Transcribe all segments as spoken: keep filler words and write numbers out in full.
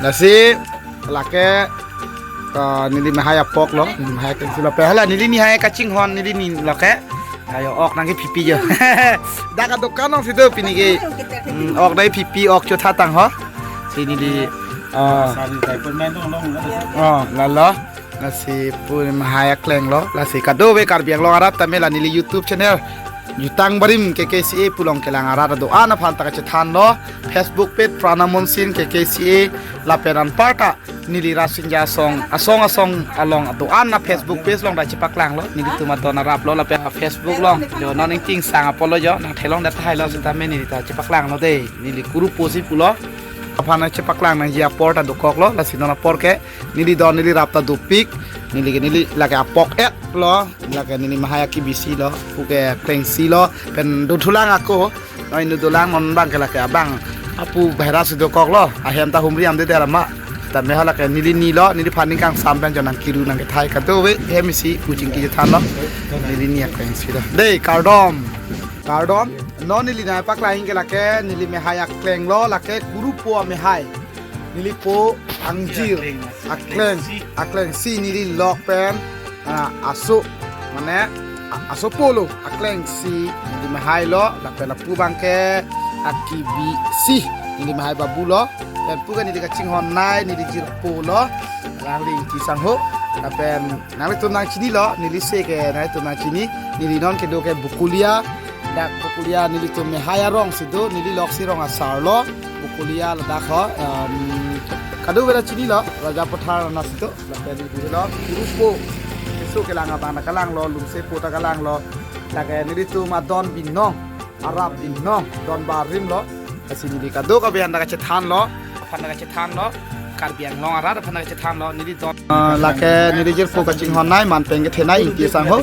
Lasi lake, ah, neli mehai apok lo, neli mehai akleng si lo. Pe hala neli nihai kachinghon neli ni lo ke. Ayo, ok nangkephipi jo. Dak adokan along si do pini ke. Hmm, ok nangkephipi, ok chotha tang ho. Si neli, ah, Sari diaper man dong long, ada. Oh, lalo. Lasi pu mehai akleng lo, lasi kadokave Karbi Anglong arat tame la neli YouTube channel Jutang Barim K K C A pu along kelang arat do-an aphan ta kachethan lo, Facebook page Prana Monsin K K C A, lapen anparta neli Rasinja asong, asong asong along do-an na Facebook page along ta chepaklang lo, nelitum adon arap lo, lapen Facebook along jo non ingting sang apot lo jo, nang thelong det tahai lo sitame neli ta chepaklang lo de, neli kurupo si pulo. Aphan chepaklang nangji apor ta dokok lo, lasi non apor ke neli don neli rap ta dopik, neli ke neli lake apok et lo, lake neli mehai akibisi lo, puke akleng si lo, pen dothulang ako, noi nu dolang non abang ke lake abang apu bahira si dokok lo, ahem ta humri am de der ma, tame hala ke neli ni lo, neliphan ning kangsam pen jo nangkiru nangkethai kadokave, hem isi kuching kechethan lo, neli ni akleng si lo. Dei, kardom, kardom, non neli nangpaklang ke lake, neli mehai akleng lo, lake kurupo amehai. Neli po angjir, akleng, akleng si neli lok pen, ah, aso, mane, ah, asopo lo, akleng si neli mehai lo, lapen lapu abang ke akibisi neli mehai babu lo, pen puke neli kachinghon nei, neli jirpo lo, Langli Ingti Sangho, lapen nanglitum nangchini lo, neli se ke nanglitum nangchini, neli non kedo ke Bokolia, dak Bokolia nelitum mehai arong si do, neli lok si Rong Asar lo, Bokolia ladak ho, em, kadokave ta chini lo, Rajapathar na si do, lapen neli lo, kurupo, keso kelang abang ta kalang lo, lumsepo ta kalang lo, lake nelitum adon binong, arap binong, don barim lo, lasi neli kadokave aphan ta kachethan lo, aphan ta kachethan lo, Karbi Anglong arat aphan ta kachethan lo, neli don. Ah, lake neli jirpo kachinghon nei, man pen kethenei Ingti Sangho.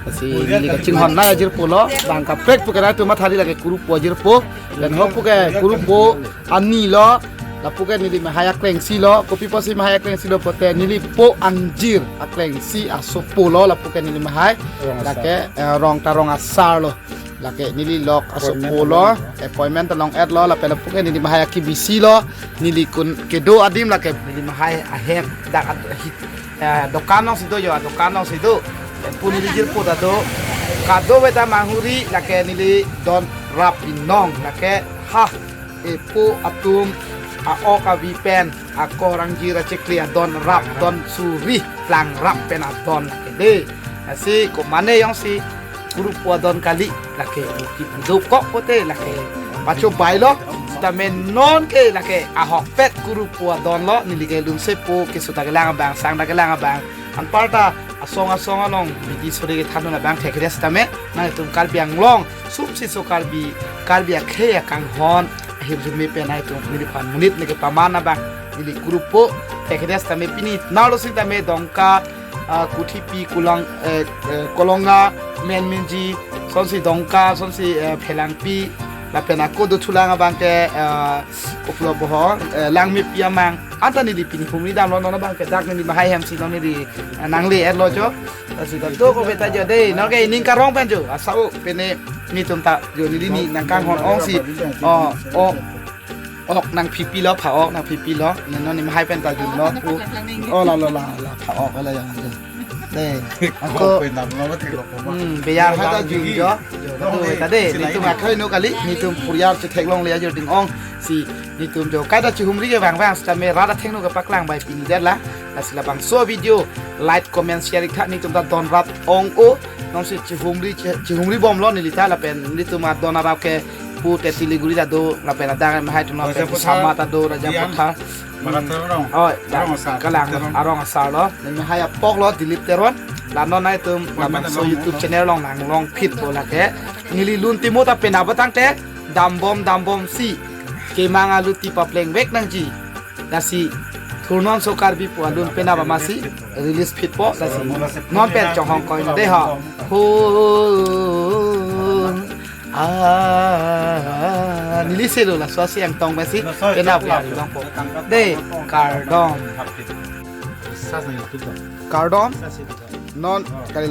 Lasi neli kachinghon nei ajirpo lo, bang kaprek puke nangtum mathari lake kurupo ajirpo. Pen ho puke kurupo ani lo, lapu ke neli mehai akleng si lo, kopi pusi mehai akleng si lo pote neli po angjir akleng si asopo lo, lapu ke neli mehai. Rong Asar. Lake, eh, rong ta Rong Asar lo. Lake neli lok asopo lo, appointment ta long et lo, lapen lapu ke neli mehai akibisi lo, neli kun kedo adim lake neli mehai ahem dak at-, hi-, eh, dokan along si do jo, dokan along si do. Pu neli jirpo ta do, kadokave ta manghuri lake neli don rap binong lake ha, epo atum a-ok avi pen, akorang jira chekli adon rap, don suri, plang rap pen adon lake de. Lasi komane jongsi kurupo adon kali, lake uki pudo kok pote lake pacho bailo, sitame non ke lake ahokpet kurupo adon lo, neli ke lumsepo, keso ta kelang abang, sang ta kelang abang, anparta asong asong along bidi sore kethan abang thekre sitame, nangtum Karbi Anglong, sumsi so Karbi, Karbi akhei akanghon, ahirjume pen nangtum neliphan monit neke paman abang, neli kurupo, thekre sitame pini, nalo sitame Dongka, ah, Kuthipi, Kulang, eh, eh, Kolonga, Menminji, sonsi Dongka, sonsi, eh, Phelangpi, lapen ako dothulang abang ke, eh, kopilo boho, eh, Langmepi amang, anta neli pini humri damlo, non abang ke dak neli mehai hem si non neli, eh, nangle et lo jo, lasi kadokave ta jo de, non ke ining karong pen jo, asau pene netum ta jo neli ni nangkanghon ong si, oh, oh. Ok nangphipi lo, pha-ok nangphipi lo. Ne non ne mehai pen ta jun lo. Oh, la lo la la, pha-ok la ya. De. Ako. Hmm, beyar hai ta jun jo. Jo, ta de, netum akhei no kali, netum puriar chetheklongle ajir ding ong. Si, netum jo kaita chihumri ke bang bang, sitame rat athengno kepaklang bai pini det la. Lasi labangso video, like, comment, share ik tha, netum ta don rap ong o. Nonsi chihumri, chi-, chihumri bomlo neli ta lapen netum adon arap ke pu te Siliguri ta do, lapen adang mehai atum lapen Rajapathar, Sama ta do, Rajapathar. Baratar arong. Oh, da, Rong Asar, kalang Teron. Arong Asar lo. Ne mehai apok lo, Dilip Teron. La non nangtum, comment labangso along, YouTube along. Channel along nang longphit po lake. Neli lun timo ta pena batang te, dambom, dambom si. Kemang aluti papleng vek nangji. Lasi, thurnon so Karbi pu alun pena ba masi, release phit po, lasi. Non pen chonghong koi na de ha. Ho. Ah, neli selo laso asi angtong masi, pena ba alun po. De, kardom. Kardom. Non, kali